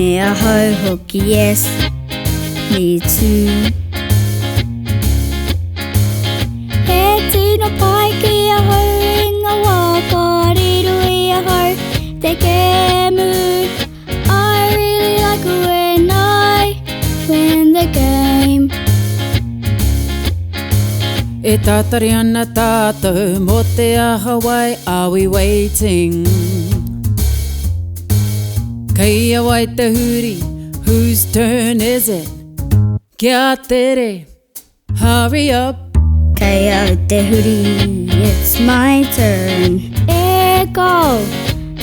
Me ahau hoki yes, me too. He tino pai ki ahau i ngā wā ka riro i ahau te kēmu. I really like when I win the game. E tātari ana tātou mō te aha why are we waiting? Kei a wai te huri, whose turn is it? Kia tere, hurry up. Kei au te huri, it's my turn. E kāo,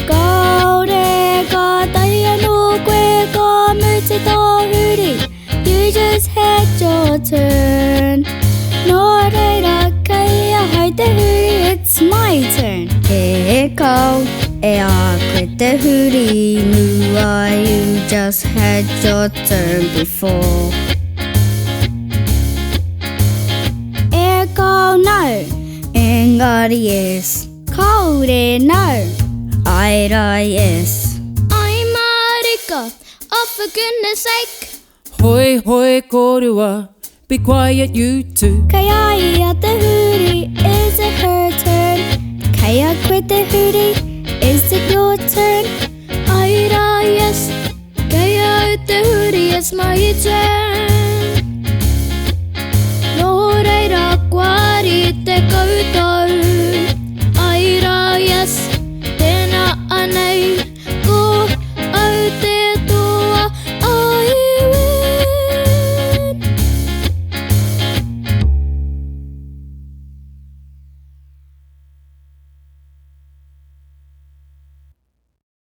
kāore kātahi anō koe ka mutu tō huri, you just had your turn. Nō reira, kei ahau te huri, it's my turn. E kāo, e a koe te huri mua, you just had your turn before. E kāo, no. Engari yes. Kāore, no. Āe rā, yes. Ai mārika, oh for goodness sake. Hoi hoi kōrua, be quiet you two. Kei a ia te huri, is it her turn? Kei a koe te huri, is it your turn? Āe rā, yes. Kei au te huri, it's my turn.